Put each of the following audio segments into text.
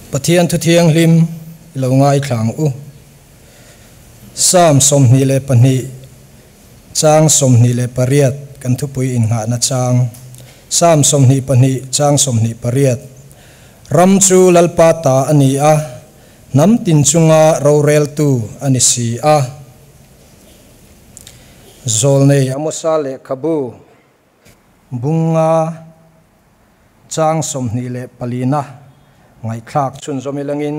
Pathian thu thianghlim i lo ngaithla ang u. Psalm 22 chang 28 kan thupui innghahna chang. Psalm 22 chang 28 Ram chu Lalpa ta a ni a, hnam tin chunga roreltu a ni si a. Zawlnei Amosa lehkhabu bunga chang 24-na ngaihthlak chhunzawm ilangin,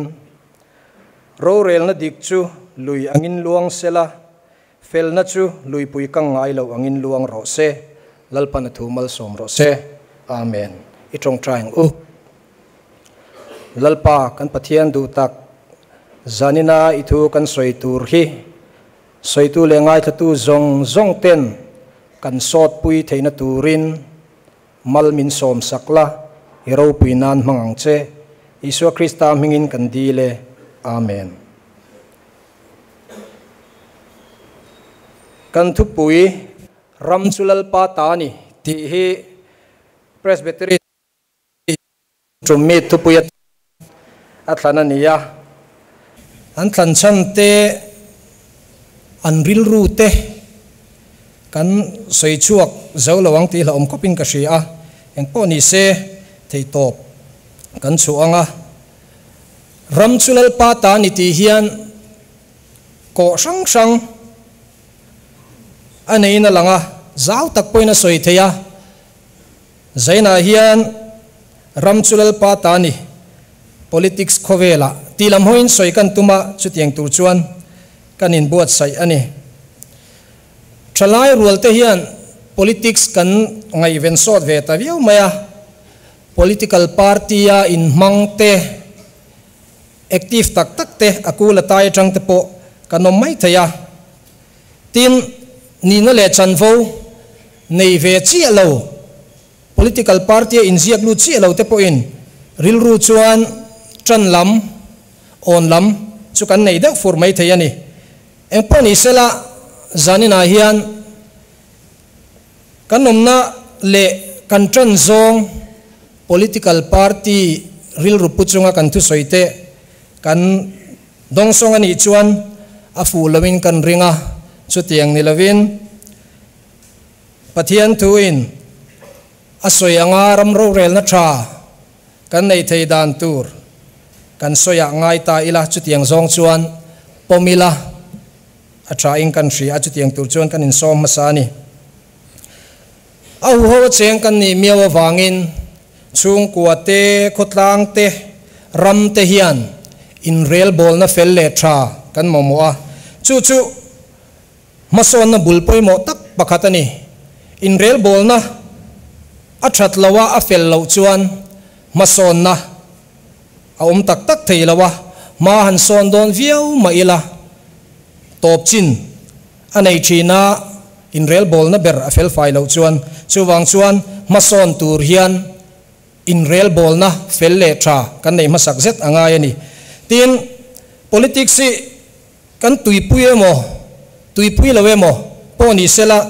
Rorelna dik chu lui angin luang sela, felna chu luipui kang ngai lo angin luang rawh se, Lalpan a thu malsawm rawh se. Amen. I tawngtai ang u. Lalpa kan Pathian duh tak, zanina i thu kan sawi tur hi sawitu leh ngaithlatu zawng zawng ten kan sawtpui theihna turin mal min sawm sak la, i ropui nan hmang ang che. Isua Krista hmingin kan dil e. Amen. Kan thupui Ram chu Lalpa ta a ni tih hi Presbytery tum mi thupui a thlan a ni a. An thlan chhan te, an rilru te kan sawi chhuak zo lo ang tih hlauhawm khawpin ka hria a, engpawh ni se theihtawp kan chhuah ang a. Ram chu Lalpa ta a ni tih hian kawh hrang hrang a neiin a lang a, zau tak pawhin a sawi thei a. Zainah hian ram chu Lalpa ta a ni, politics khawvelah tih lam hawiin sawi kan tum a, chutiang tur chuan kan inbuatsaih a ni. Thalai rualte hian politics kan ngaihven sawt ve ta viau mai a, political party-a inhmang te, active tak tak te a kul a tai atang te pawh kan awm mai thei a. Tin, nihna leh chanvo nei ve chiah lo, political party-a inziak lut chiah lo te pawhin rilru chuan tan lam, awn lam chu kan nei deuh fur mai thei a ni. Engpawh ni sela, zaninah hian kan awmna leh kan tan zawng political party rilru pu chunga kan thusawi te kan dawngsawng a nih chuan a fuh loin kan ring a, chutiang ni lovin Pathian thuin a sawi anga ram rorelna tha kan neih thei dan tur kan sawiah ngai ta ila, chutiang zawng chuan pawm ila a thain kan hria a, chutiang tur chuan kan insawm hmasa a ni. A huho a cheng kan nih miau avangin chhungkua te, khawtlang te, ram te hian inrelbawlna fel leh tha kan mamawh a, chu chu hmasawnna bul pawimawh tak pakhat a ni. Inrelbawlna a that lo a, a fel loh chuan hmasawnna a awm tak tak thei lo a, hma han sawn dawn viau mah ila tawp chin a nei thin a, inrelbawlna ber a felfai loh chuan. Chuvang chuan hmasawn tur hian inrelbawlna fel leh tha kan neih hmasak zet a ngai a ni. Tin, politics hi kan tuipui emaw, tuipui lo emaw pawh ni sela,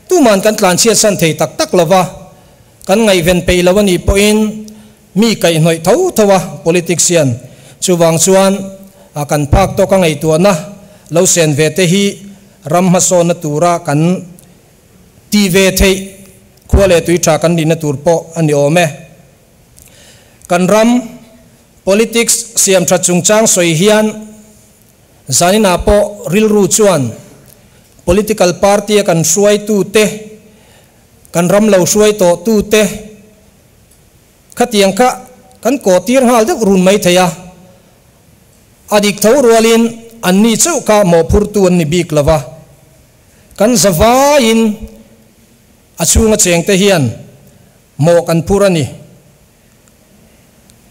tuman kan tlanchhiatsan thei tak tak lova, kan ngaihven peih lo a nih pawhin mi kaihhnawih tho tho a politics hian. Chuvang chuan kan phak tawka ngaihtuahna lo sen ve te hi ram hmasawnna tura kan ti ve theih khua leh tui tha kan nihna tur pawh a ni awm e. Kan ram politics siam tha chungchang sawi hian zaninah pawh rilru chuan political party-a kan hruaitute, kan ram lo hruai tawhtute, Khatiang kha kan kawh tir nghal deuh run mai thei a, a dik tho rualin anni chauh kha mawhphurtu an ni bik lo va, kan zavaiin a chhunga chengte hian mawh kan phur a ni.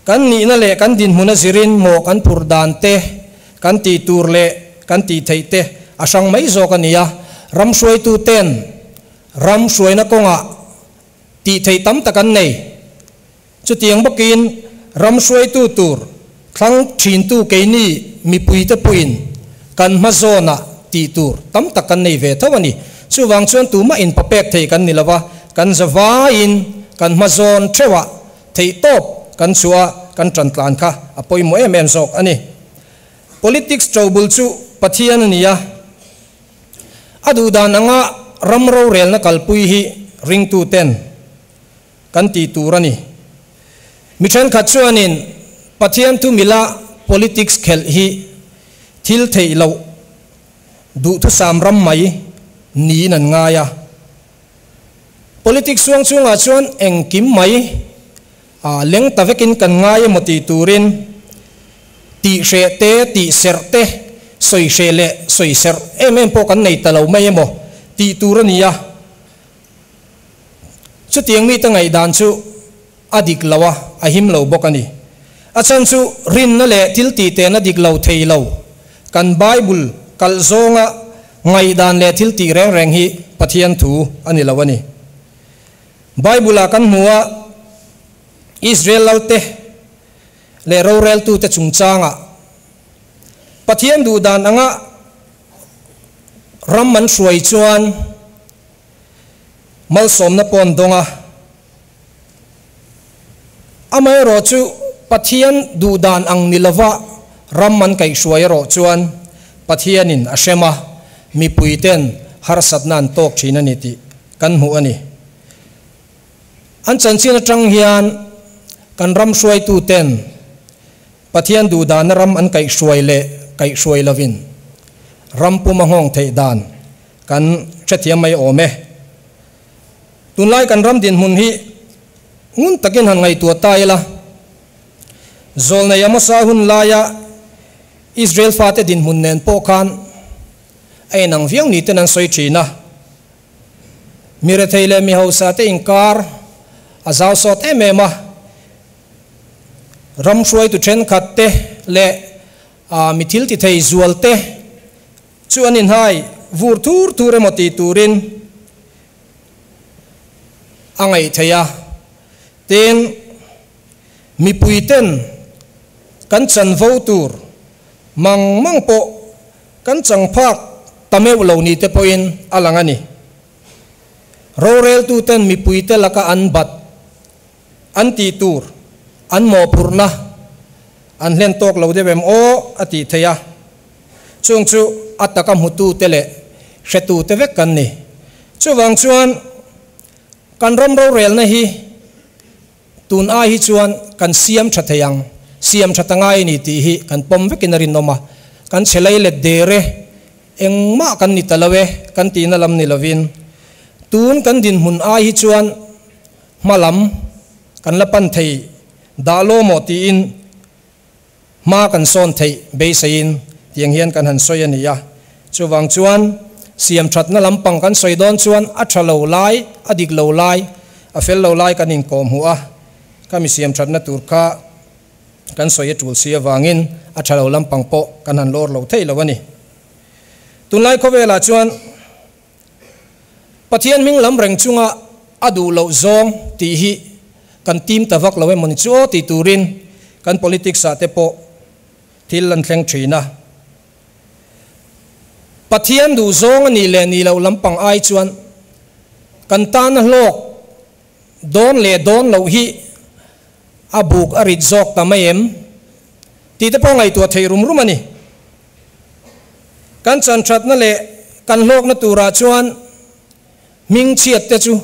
Kan nihna leh kan dinhmun a zirin mawh kan phur dan te, kan tih tur leh kan tih theih te a hrang mai zawk a ni a, ram hruaituten ram hruaina kawngah Tih theih tam tak an nei. Chutiang bawkin ram hruaitu tur thlang thintu keini mipuite pawhin kan hma zawnah tih tur tam tak kan nei ve tho a ni. Chuvang chuan tumah inpapek thei kan ni lo va, kan zavaiin kan hma zawn theuhah theihtawp kan chhuah a, kan ṭan tlan kha a pawimawh em em zawk a ni. Politics ṭobul chu Pathian a ni a, a duhdan anga ram rorelna kalpui hi ringtuten kan tih tur a ni. Mi ṭhenkhat chuanin Pathian thu mila politics khelh hi thil theih loh duhthusam ram mai niin an ngai a. Politics suang chungah chuan engkim mai leng ta vekin kan ngai emaw tih turin tih hreh te, tih serh te, sawi hreh leh sawi serh em em pawh kan nei ta lo mai emaw tih tur a ni a. Chutiang mite ngaihdan chu a dik lo a, a him lo bawk a ni. A chhan chu rinna leh thil tih ten a dik lo thei lo. Kan Bible kalh zawnga ngaihdan leh thil tih reng reng hi Pathian thu a ni lo a ni. Bible-ah kan hmu a, Israel lalte leh roreltute chungchangah Pathian duhdan anga ram an hruai chuan malsawmna pawh an dawng a. Amaherawh chu Pathian duhdan ang ni lova ram an kaihhruai erawh chuan Pathianin a hrem a, mipuiten harsatna an tawk thin a ni tih kan hmuh a ni. An chanchin atang hian kan ram hruaituten Pathian duhdana ram an kaihhruai leh kaihhruai lovin ram pum a nghawng theih dan kan hrethiam mai awm e. Tunlai kan ram dinhmun hi ngun takin han ngaihtuah ta ila, Zawlnei Amosa hun laia Israel fate dinhmun nen pawh khan a inang viau ni ten an sawi thin a. Mi rethei leh mi hausa te inkar a zau sawt em em a, ram hruaitu thenkhat te leh mi thil ti thei zual te chu an inhai vur thur thur emaw tih turin a ngaih theih a. Tin, mipuiten kan chanvo tur mang mang pawh kan chang phak ta meuh lo ni te pawhin a lang a ni. Roreltuten mipuite laka an bat an tih tur an mawhphurhna an hlen tawk lo deuh em aw a tih theih a, chung chu a taka hmutute leh hretute vek kan ni. Chuvang chuan kan ram rorelna hi tun ai hi chuan kan siam tha thei ang, siam tha ta ngai a ni tih hi kan pawm vekin a rinawm a, kan chhe lei let der e, engmah kan ni ta lo e kan tihna lam ni lovin tun kan dinhmun ai hi chuan Hma lam kan la pan thei dah law maw tiin hma kan sawn theih beiseiin tiang hian kan han sawi a ni a. Chuvang chuan siam thatna lampang kan sawi dawn chuan a tha lo lai, a dik lo lai, a fel lo lai kan inkawh hmuh a, khami siam thatna tur kha kan sawi a tul si avangin a tha lo lampang pawh kan han lawr lo thei lo a ni. Tunlai khawvelah chuan. Pathian hming lam reng chunga a duh loh zawng tih hi kan tim ta vak lo emaw ni chu aw tih turin kan politics ah te pawh thil an thleng thin a. Pathian duh zawng a nih leh nih loh lampang ai chuan kan tana hlawk dawn leh dawn loh hi a buk a rit zawk ta mai em tih te pawh ngaihtuah theih rum rum a ni. Kan chanthatna leh kan hlawkna turah chuan hming chhiat te chu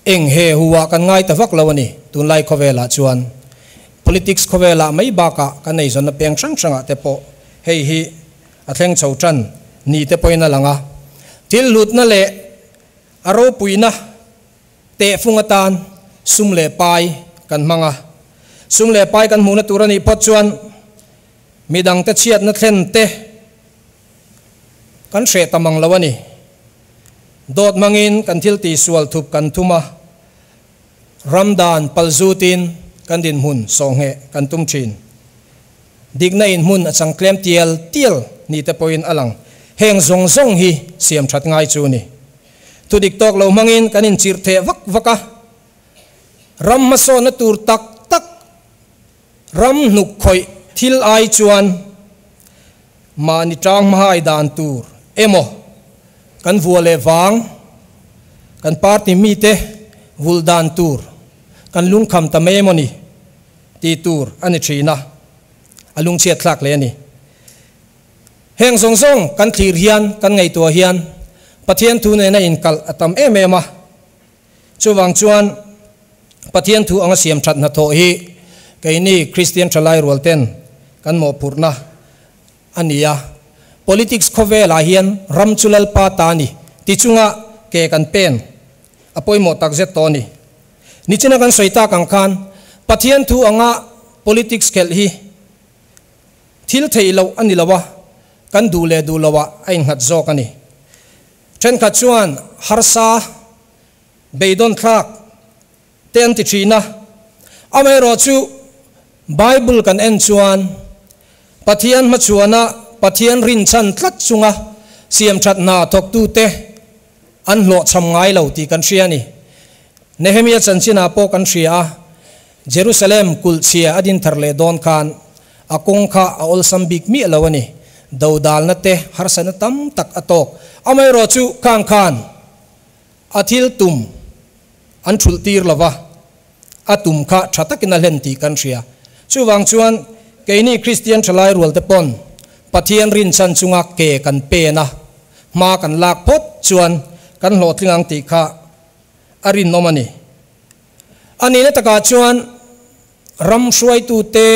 eng he hu ah kan ngai ta vak lo a ni. Tunlai khawvelah chuan politics khawvelah mai bakah kan eizawnna peng hrang hrangah te pawh hei hi a thleng chho tan ni te pawhin a lang a. Thil hlutna leh a ropuina Tehfung atan sum leh pai kan hmang a, sum leh pai kan hmuhna tur a nih phawt chuan midangte chhiatna thlen te kan hreh ta mang lo a ni. Dawt hmangin kan thil tihsual thup kan thum a, ram dan palzutin kan dinhmun sawhngheh kan tum thin. Dikna inhmun a chang tlem tial tial ni te pawhin a lang. Heng zawng zawng hi siam that ngai chu a ni. Thu dik tawk lo hmangin kan inchirh theh vak vak a, ram hmasawnna tur tak tak, ram hnuk khawih thil ai chuan mahni tang hmahai dan tur emaw kan vua leh vang, kan party mite vulh dan tur kan lungkham ta mai emaw ni? tih tur a ni thin a, a lungchhiat thlak hle a ni. Heng zawng zawng kan thlir hian, kan ngaihtuah hian Pathian thu nena inkalh a tam em em a, chuvang chuan Pathian thu anga siam that hnathawh hi keini Kristian thalai rual ten kan mawhphurhna a ni a. Politics khawvelah hian ram chu Lalpa ta a ni ti chunga ke kan pen a pawimawh takzet tawh a ni. Nichina kan sawi tak ang khan Pathian thu anga politics khelh hi thil theih loh a ni lo a, kan duh leh duh loh ah a innghat zawk a ni. Thenkhat chuan harsa, beidawn thlak te an ti thin a, amaherawhchu Bible kan en chuan Pathian hmachhuana Pathian rinchhan tlat chunga siamthat hna thawktute an hlawhchham ngai lo tih kan hria a ni. Nehemia chanchinah pawh kan hria a, Jerusalem kulh chhia a din thar leh dawn khan a kawng kha a awlsam bik miah lo a ni. Dodalna te harsatna tam tak a tawk. Amaherawhchu khang khan a thil tum an thulh tir lo va, a tum kha tha takin a hlen tih kan hria. Chuvang chuan keini Kristian thalai rualte pawn Pathian rinchhan chunga ke kan pen a, hma kan lak phawt chuan kan hlawhtling ang tih kha a rinawm a ni. A nihna takah chuan ram hruaitute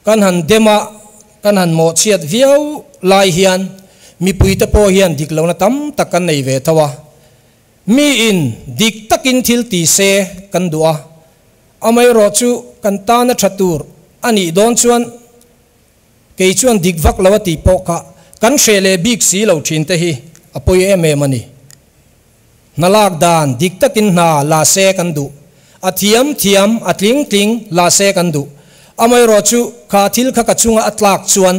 kan han dem a, kan han mawhchhiat viau lai hian mipuite pawh hian dik lohna tam tak kan nei ve tho a. Miin dik takin thil ti se kan duh a, amaherawhchu kan tana tha tur a nih dawn chuan kei chuan dik vak lo a tih pawh kha kan hreh leh bik si lo thin te hi a pawi em em a ni. Hna lak dan dik takin hna la se kan duh, a thiam thiam, a tling tling la se kan duh, amaherawhchu kha thil kha ka chunga a tlak chuan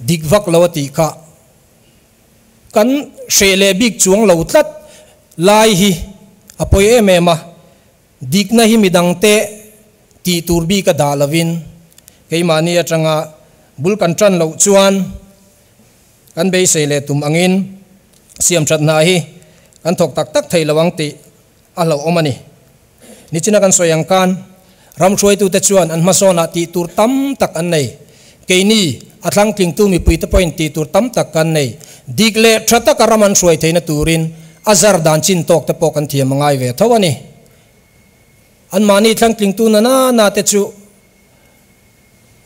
dik vak lo a tih kha kan hreh leh bik chuang lo tlat lai hi a pawi em em a, dikna hi midangte tih tur bik a dah lovin keimahni atanga bul kan tan loh chuan kan beisei leh tum angin siamthat hna hi kan thawk tak tak thei lo ang tih a hlauhawm a ni. Nichina kan sawi ang khan ram hruaitute chuan an hmasawnah tih tur tam tak an nei. Keini, a thlangtlingtu mipuite pawhin tih tur tam tak kan nei. Dik leh tha taka ram an hruai theihna turin a zar dan chin tawk te pawh kan thiam a ngai ve tho a ni. Anmahni thlangtlingtu na na na te chu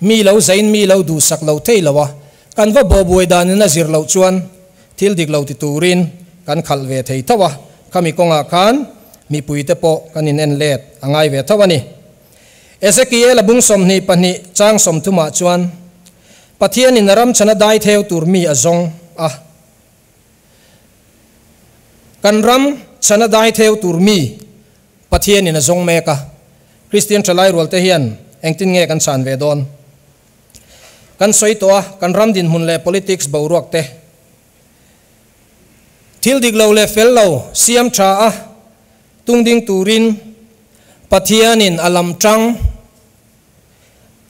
mi lo zain mi lo duhsak lo thei lo a, kan va bawhbuai danin a zir loh chuan thil dik lo ti turin kan khalh ve thei tho a, khami kawngah khan mipuite pawh kan in en let a ngai ve tho a ni. Ezekiel a bung 22 chang 30 ah chuan Pathianin a ram chhan a dai theu tur mi a zawng a, kan ram chhan a dai theu tur mi Pathianin a zawng mek a, Kristian thalai rualte hian engtin nge kan chhan ve dawn? Kan sawi tawh a, kan ram dinhmun leh politics boruak te thil dik lo leh fel lo siam tha a tung ding turin Pathianin a lam tang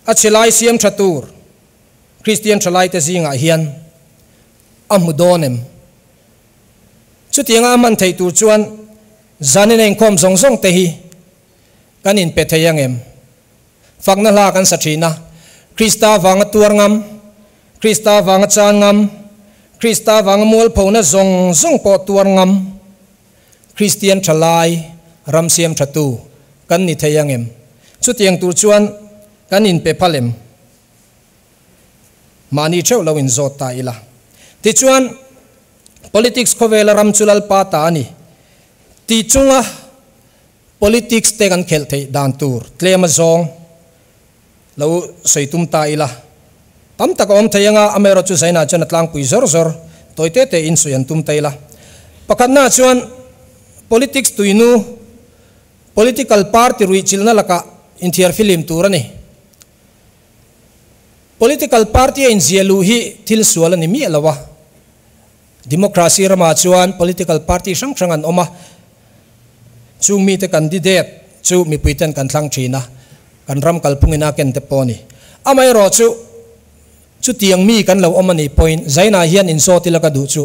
a chhe lai siam tha tur Kristian thalaite zingah hian a hmu dawn em? Chutianga a hman theih tur chuan zanin a inkhawm zawng zawng te hi kan inpe thei ang em? Fakna hla kan sa thin a, Krista vanga tuar ngam, Krista vanga chan ngam, Krista vanga mualphona zawng zawng pawh tuar ngam, Kristian thalai ram siam thatu kan ni thei ang em? Chutiang tur chuan kan inpe phal em? Mahni theuh lo inzawt ta ila. Tichuan, politics khawvela ram chu Lalpa ta a ni tih chunga politics te kan khelh theih dan tur tlem a zawng lo sawi tum ta ila. Tam tak a awm thei anga, amaherawhchu Zaina chuan a tlangpui zawr zawr tawi te te in sawi an tum ta ila. Pakhatnaah chuan politics tuinu, political party ruihchilhna lakah inthiar filim tur a ni. Political party a inziah luh hi thil sual a ni miah lo a. Democracy ramah chuan political party hrang hrang an awm a, chung mite candidate chu mipuiten kan thlang thin a, kan ram kalphungin a ken te pawh a ni. Amaherawhchu, chutiang mi kan lo awm a nih pawhin Zainah hian inzawt ila ka duh chu,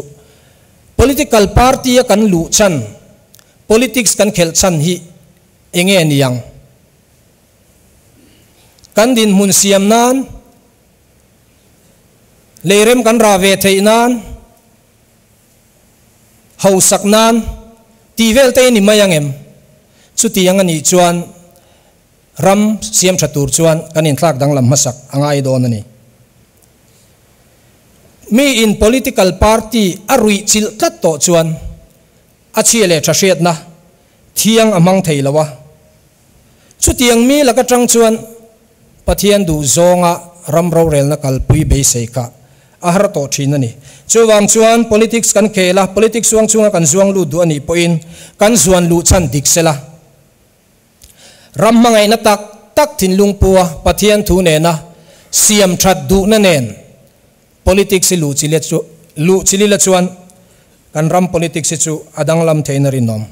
political party a kan luh chhan, politics kan khelh chhan hi, Enge niang? Kan dinhmun siam nan, leirem kan rah ve theih nan, hausak nan tih vel te ni mai ang em? Chutiang a nih chuan ram siam tha tur chuan kan inthlak danglam hmasak a ngai dawn a ni. Mi in political party a ruih chilh tlat tawh chuan a chhia leh tha hriatna thiang a hmang thei lo a. Chutiang mi lak atang chuan Pathian duh zawnga ram rorelna kalpui beisei kha a har tawh thin a ni. Chuvang chuan politics kan khel a, politics zuang chunga kan zuang lut duh a nih pawhin kan zuan luh chhan dik sela. Ram hmangaihna tak tak thinlung pu a, Pathian thu nena siam that duhna nen politics hi luh luh chilila chuan kan ram politics hi chu a danglam theiin a rinawm.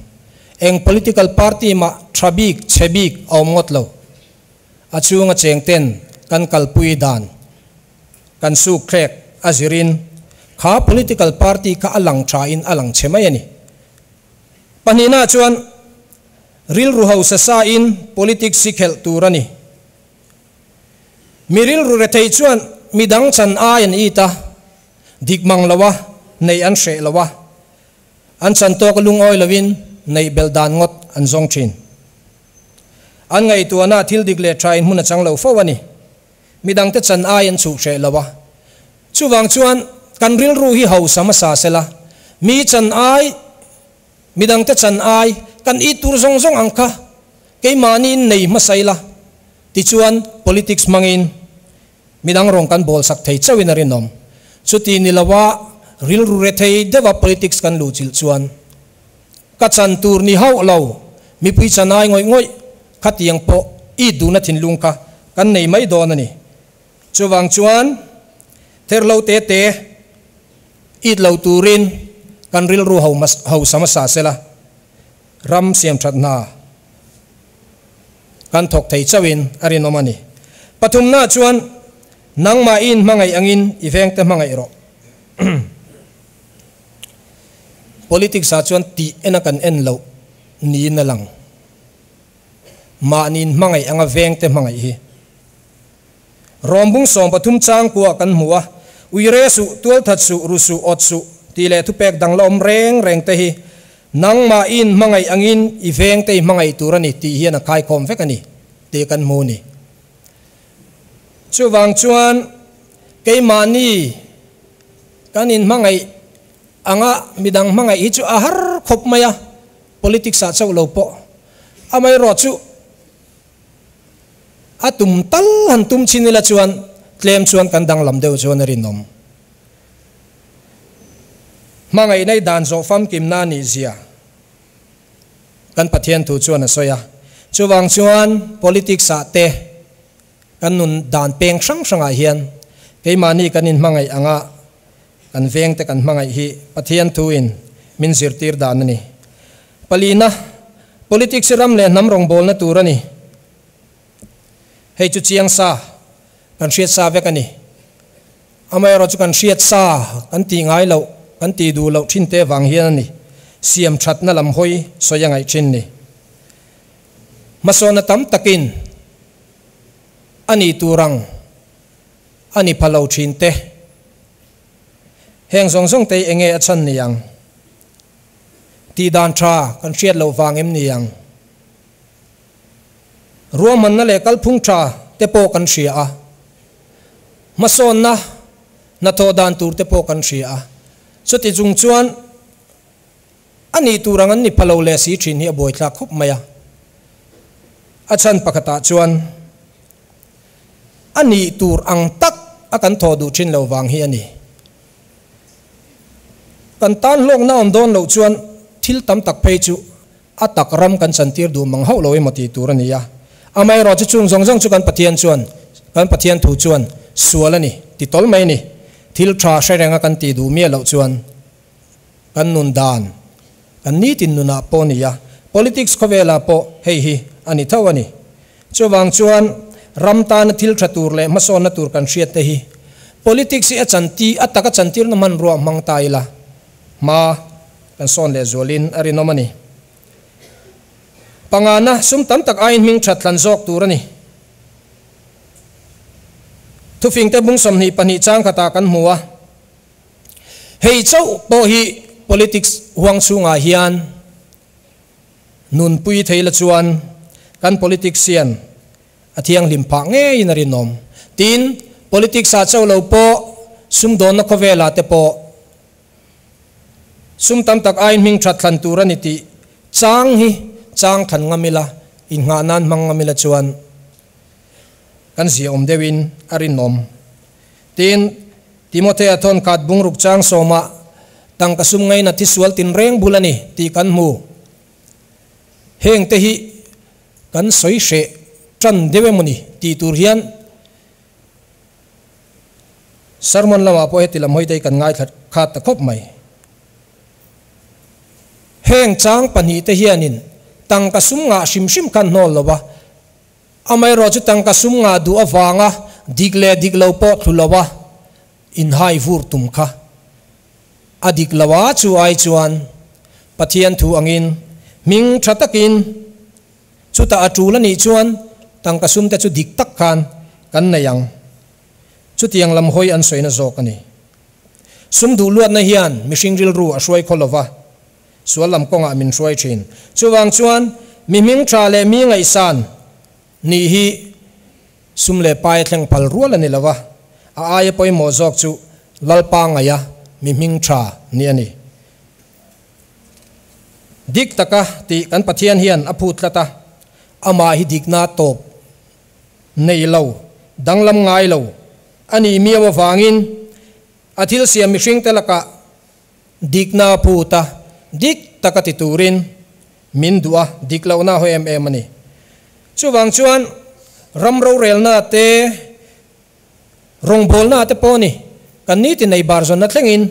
Eng political party mah tha bik, chhe bik a awm ngawt lo. A chhunga cheng ten kan kalpui dan, kan suk thlek a zirin kha political party kha a lang tha in a lang chhe mai a ni. Pahnihna chuan rilru hausa sa in politics hi khelh tur a ni. Mi rilru rethei chuan midang chan ai an it a, dik mang lo a, neih an hreh lo a, an chan tawk a lungawi lovin neih belh dan ngawt an zawng thin. An ngaihtuahna thil dik leh tha in hmun a chang lo fo a ni. Midangte chan ai an chhuh hreh lo a. Chuvang chuan kan rilru hi hausa hmasa sela, mi chan ai, midangte chan ai, kan it tur zawng zawng ang kha keimahniin nei hmasa ila, tichuan politics hmangin midang rawng kan bawlsak thei chauhin a rinawm. Chuti ni loa rilru rethei deuha politics kan luhchilh chuan ka chan tur ni hauh lo, mipui chan ai ngawih ngawih khatiang pawh it duhna thinlung kha kan nei mai dawn a ni. Chuvang chuan therhlo te te it lo turin kan rilru hausa hmasa sela, ram siamthat hna kan thawk thei chauhin a rinawm a ni. Pathumna chuan nangmah i inhmangaih angin i vengte hmangaih rawh. Politics ah chuan tih ena kan en loh niin a lang. Mahni inhmangaih anga vengte hmangaih hi. Rawmbung 13 changkua kan hmu a, Uire suh, tualthat suh, ru suh, awt suh tih leh thupek dang la awm reng reng te hi nangmah i inhmangaih angin i vengte i hmangaih tur a ni tih hian a khaikhawm vek a ni tih kan hmu a ni. Chuvang chuan keimahni kan inhmangaih anga midang hmangaih hi chu a har khawp mai a, politics ah chauh lo pawh. Amaherawhchu A tum tal han tum chin ila chuan tlem chuan kan danglam deuh chuan a rinawm. Hmangaihna i dan zawh famkimna a nih zia kan Pathian thu chuan a sawi a. Chuvang chuan politics ah te kan nun dan peng hrang hrangah hian keimahni kan inhmangaih anga kan veng te kan hmangaih hi Pathian thu in min zirtir dan a ni. Palina, Politics hi ram leh hnam rawngbawlna tur a ni. Hei chu chiang sa, kan hriat sa vek a ni. Amaherawh chu kan hriat sa, kan tih ngai loh, kan tih duh loh thin te vang hian a ni. Siam thatna lam hawi sawi a ngaih thin ni. Hmasawnna tam takin a nih tur ang a ni pha lo thin te. Heng zawng zawng te hi enge a chhan ni ang? Tih dan tha kan hriat loh vang em ni ang? Ruahmanna leh kalphung tha te pawh kan hria a, hmasawnna hnathawh dan tur te pawh kan hria a, chuti chung chuan a nih tur ang an ni pha lo leh si thin hi a buaithlak khawp mai a. A chhan pakhatah chuan a nih tur ang tak a kan thawh duh thin lo vang hi a ni. Kan tan hlawkna awm dawn loh chuan thil tam tak phei chu a tak ram kan chantir duh mang hauh lo emaw tih tur a ni a. Amaherawh chu chung zawng zawng chu kan Pathian chuan, kan Pathian thu chuan sual a ni ti tawl mai a ni. Thil tha hre renga kan tih duh miah loh chuan kan nun dan, kan nitin nunah pawh a ni a, politics khawvelah pawh hei hi a ni tho a ni. Chuvang chuan ram tana thil tha tur leh hmasawnna tur kan hriat te hi politics hi a chanti a taka chantirna hmanrua hmang ta ila hma kan sawn leh zualin a rinawm a ni. Pangana sum tam tak aiin hming that thlan zawk tur a ni. Thufingte bung 22 chang khatah kan hmu a. Hei chauh pawh hi politics huang chhungah hian nunpui thei la chuan kan politics hian a thianghlim phah ngeiin a rinawm. Tin, politics ah chauh lo pawh sumdawnna khawvelah te pawh sum tam tak aiin hming that thlan tur a ni tih chang hi chang thlan ngam ila, innghah nan hmang ngam ila chuan kan ziaawm deuhin a rinawm. Tin, Timothea thawnkhat bungruk chang sawmah tangka sum ngaina thisual tinreng bul a ni tih kan hmu. Hengte hi kan sawi hreh tan deuh emaw ni tih tur hian sermon lamah pawh heti lam hawite hi kan ngaithla khat ta khawp mai. Heng chang pahnihte hianin tangka sum ngah hrim hrim khan hnawl lo va, amaherawh chu tangka sum ngah duh avanga dik leh dik lo pawh thlu lo a inhai vur tum kha a dik lo a, chu ai chuan Pathian thu angin hming tha takin chutah a tul a nih chuan tangka sumte chu dik tak khan kan nei ang. Chutiang lam hawi an sawina zawk a ni. Sum duh luatna hian mihring rilru a hruai khaw lova, sual lam kawngah min hruai thin. Chuvang chuan mi hming tha leh mi ngaihsan nih hi sum leh pai a thleng phal rual a ni lova, a aia pawimawh zawk chu Lalpa ngaia mi hming tha nih a ni. Dik taka tih kan Pathian hian a phut tlat a, amah hi dikna tawp nei lo, danglam ngai lo a nih miau avangin a thil siam mihringte lakah dikna a phut a, dik taka ti turin min duh a, dik lohna a hawi em em a ni. Chuvang chuan ram rorelna te, rawngbawlna te pawh ni, kan nitin nei bar zawnna thlengin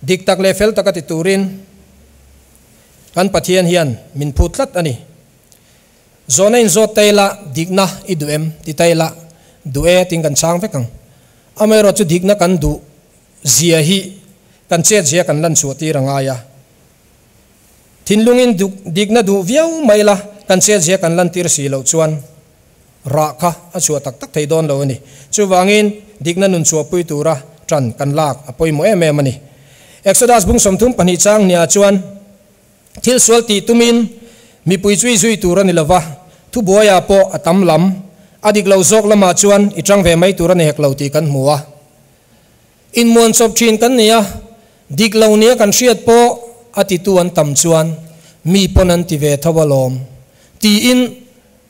dik tak leh fel taka ti turin kan Pathian hian min phut tlat a ni. Zawhna inzawt ta ila dikna i duh em ti ta ila duh e tiin kan chhang vek ang. Amaherawh chu dikna kan duh zia hi kan chet zia kan lan chhuah tir a ngai a. Thinlungin dikna duh viau mai ila kan chet zia kan lan tir si loh chuan rah kha a chhuah tak tak thei dawn lo a ni. Chuvangin dikna nun chhuahpui tura tan kan lak a pawimawh em em a ni. Exodus bung 32 chang hniah chuan Thil sual tih tumin mipui chu i zui tur a ni lova, thubuaiah pawh a tam lam. A dik lo zawk lamah chuan i tang ve mai tur a ni hek lo tih kan hmu a. Inmuan chawp thin kan ni a, dik lo nia kan hriat pawh a titu an tam chuan mi pawn an ti ve tho alawm tiin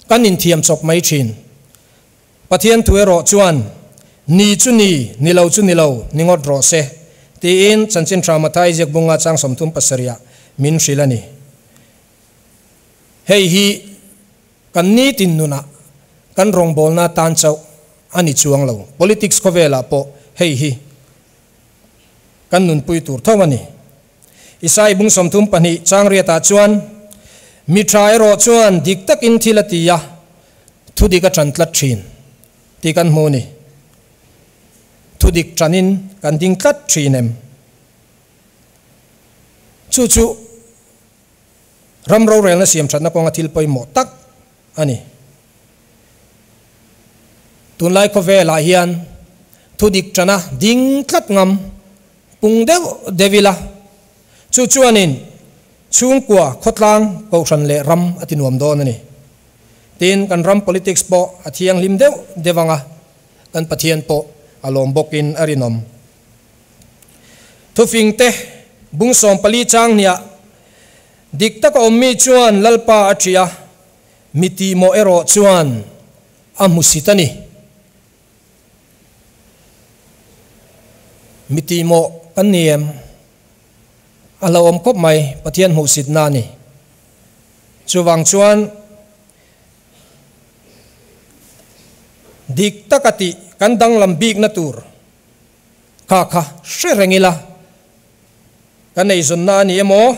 kan inthiam chawp mai thin. Pathian thu erawh chuan, Ni chu ni, ni lo chu ni lo, ni ngawt rawh se, tiin Chanchin Tha Mathai ziakbunga chang 37 ah min hrilh a ni. Hei hi kan nitin nunah kan rawngbawlna tan chauh a ni chuang lo, politics khawvelah pawh hei hi kan nunpui tur tho a ni. Isai bung 32 chang riatah chuan, Mi tha erawh chuan dik takin thil a ti a, thudik a ṭan tlat ṭhin tih kan hmu a ni. Thudik ṭanin kan ding tlat ṭhin em? Chu chu ram rorelna siam ṭhatna kawnga thil pawimawh tak a ni. Tunlai khawvelah hian thudik ṭana ding tlat ngam pung deuh deuh ila, chu chuanin chhungkua, khawtlang, kohhran leh ram a ti nuam dawn a ni. Tin, kan ram politics pawh a thianghlim deuh deuh ang a, kan Pathian pawh a lawm bawkin a rinawm. Thufingte bung 14 chang hniah, Dik taka awmmi chuan Lalpa a ṭih a, mi tihmawh erawh chuan a hmusit a ni. Mi tihmawh kan ni em? A hlauhawm khawp mai, Pathian hmuhsitna a ni. Chuvang chuan dik taka tih kan danglam bikna tur kha kha hre reng ila, kan eizawnna a ni emaw,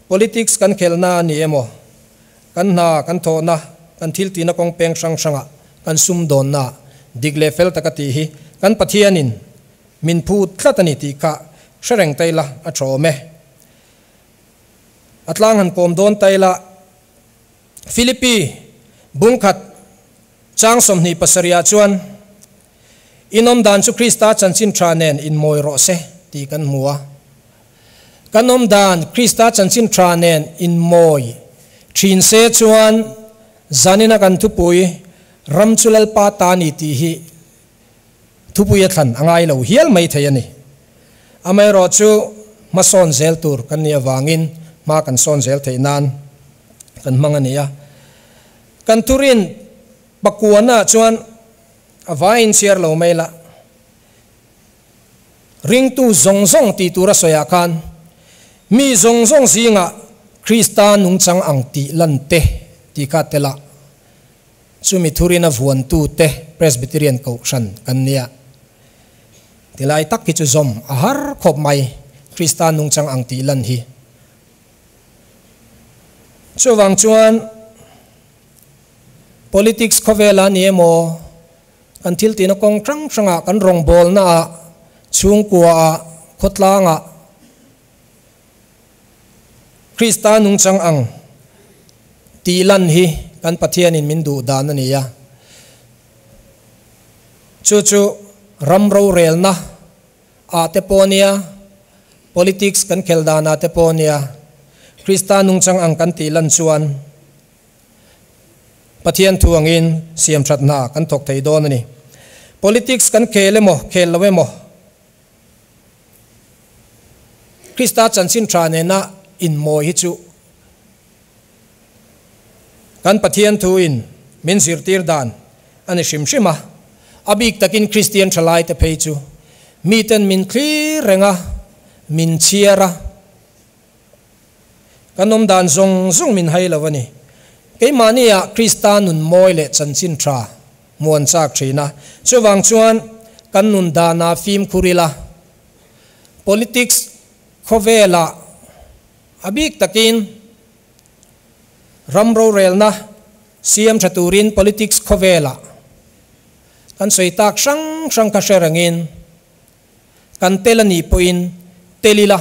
politics kan khelhna a ni emaw, kan hna kan thawhna, kan thil tihna kawng peng hrang hrangah kan sumdawnna dik leh fel taka tih hi kan Pathianin min phut tlat a ni tih kha hre reng ta ila a tha awm e. A tlang han kawm dawn ta ila, Philippi bung khat chang 27 ah chuan in awm dan chu Krista chanchin tha nen in mawi rawh se tih kan hmu a. Kan awm dan Krista chanchin tha nen in mawi thin se chuan zanina kan thupui ram chu Lalpa ta ni tih hi thupui a thlan a ngai lo hial mai thei a ni. Amaherawhchu hmasawn zel tur kan nih avangin hma kan sawn zel theih nan kan hmang a ni a. Kan thurin pakuana chuan a vaiin chhiar lo mai la. Ringtu zawng zawng tih tura sawiah khan mi zawng zawng zingah Krista nungchang ang tih lan te tih kha tel a, chumi thurin a vuantu te Presbyterian Kohhran kan nia. Tilai tak hi chu zawm a har khawp mai, Krista nungchang ang tih lan hi. Chuvang chuan politics khawvela ni emaw, kan thil tihna kawng hrang hrangah, kan rawngbawlnaah, chhungkuaah, khawtlangah, Krista nungchang ang tih lan hi kan Pathianin min duh dan a ni a. Chu chu ram rorelna ah te pawh nia, politics kan khel danah te pawh nia, Krista nungchang ang kan tih lan chuan Pathian thu angin siam that hna kan thawk thei dawn a ni. Politics kan khel emaw, khel lo emaw, Krista chanchin tha nena inmawi hi chu kan Pathian thu in min zirtir dan a ni hrim hrim a. A bik takin Kristian thalai te phei chu miten min thlir reng a, min chhiar a, kan awm dan zawng zawng min hai lo a ni. Keimahniah Krista nun mawi leh chanchin tha muan chak thin a, chuvang chuan kan nun danah fimkhur ila, politics khawvelah a bik takin ram rorelna siam tha turin politics khawvelah kan sawi tak hrang hrang kha hre rengin kan tel a nih pawhin tel ila,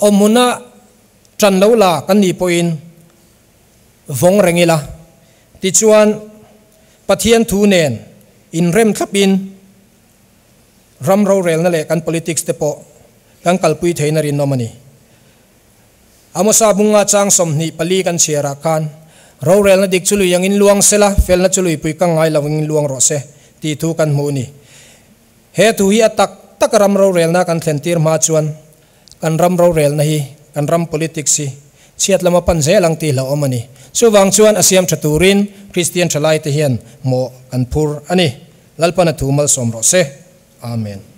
awmhmuna tan lo la kan nih pawhin vawng reng ila, tichuan Pathian thu nen inrem thlapin ram rorelna leh kan politics te pawh kan kalpui theihna rinawm a ni. Amosa bunga chang 24 kan chhiarah khan rorelna dik chu lui angin luang sela, felna chu luipui kang ngai lo angin luang rawh se tih thu kan hmu a ni. He thu hi a tak tak ram rorelna kan thlen tir hma chuan kan ram rorelna hi, kan ram politics hi chhiat lama pan zel ang tih hlauhawm a ni. Chuvang chuan a siam tha turin Kristian thalai te hian mawh kan phur a ni. Lalpan a thu malsawm rawh se. Amen.